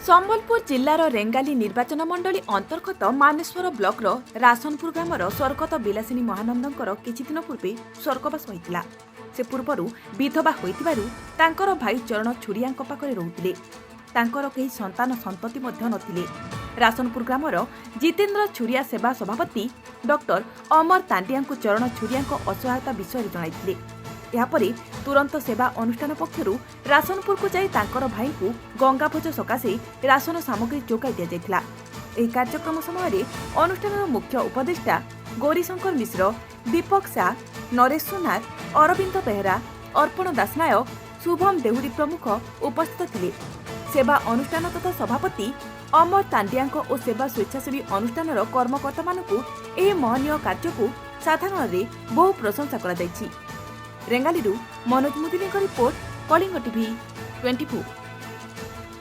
ସମ୍ବଲପୁର ଜିଲ୍ଲାର ରେଙ୍ଗାଲି ନିର୍ବାଚନ ମଣ୍ଡଳୀ ଅନ୍ତର୍ଗତ ମାନେଶ୍ୱର ବ୍ଲକର ରାସନପୁର ଗ୍ରାମର ସ୍ୱର୍ଗତ ବିଲାସିନୀ ମହାନନ୍ଦଙ୍କର କିଛିଦିନ ପୂର୍ବେ ସ୍ୱର୍ଗବାସ ହୋଇଥିଲା। ସେ ପୂର୍ବରୁ ବିଧବା ହୋଇଥିବାରୁ ତାଙ୍କର ଭାଇ ଚରଣ ଛୁରିଆଙ୍କ ପାଖରେ ରହୁଥିଲେ। ତାଙ୍କର କେହି ସନ୍ତାନ ସନ୍ତତି ମଧ୍ୟ ନଥିଲେ। ରାସନପୁର ଗ୍ରାମର ଜିତେନ୍ଦ୍ର ଛୁରିଆ ସେବା ସଭାପତି ଡକ୍ଟର ଅମର ତାଣ୍ଡିଆଙ୍କୁ ଚରଣ ଛୁରିଆଙ୍କ ଅସହାୟତା ବିଷୟରେ ଜଣାଇଥିଲେ। ଏହାପରେ ତୁରନ୍ତ ସେବା ଅନୁଷ୍ଠାନ ପକ୍ଷରୁ ରାସନପୁରକୁ ଯାଇ ତାଙ୍କର ଭାଇଙ୍କୁ ଗଙ୍ଗାଭୋଜ ସକାଶେ ରାସନ ସାମଗ୍ରୀ ଯୋଗାଇ ଦିଆଯାଇଥିଲା। ଏହି କାର୍ଯ୍ୟକ୍ରମ ସମୟରେ ଅନୁଷ୍ଠାନର ମୁଖ୍ୟ ଉପଦେଷ୍ଟା ଗୌରୀଶଙ୍କର ମିଶ୍ର, ଦୀପକ ସା, ନରେଶ ସୁନାର, ଅରବିନ୍ଦ ବେହେରା, ଅର୍ପଣ ଦାସନାୟକ, ଶୁଭମ ଦେହୁରୀ ପ୍ରମୁଖ ଉପସ୍ଥିତ ଥିଲେ। ସେବା ଅନୁଷ୍ଠାନ ତଥା ସଭାପତି ଅମର ତାଣ୍ଡିଆଙ୍କ ଓ ସେବା ସ୍ୱେଚ୍ଛାସେବୀ ଅନୁଷ୍ଠାନର କର୍ମକର୍ତ୍ତାମାନଙ୍କୁ ଏହି ମହନୀୟ କାର୍ଯ୍ୟକୁ ସାଧାରଣରେ ବହୁ ପ୍ରଶଂସା କରାଯାଇଛି। ରେଙ୍ଗାଲିରୁ ମନୋଜ ମୁଦିଲିଙ୍କ ରିପୋର୍ଟ, କଳିଙ୍ଗ ଟିଭି 24।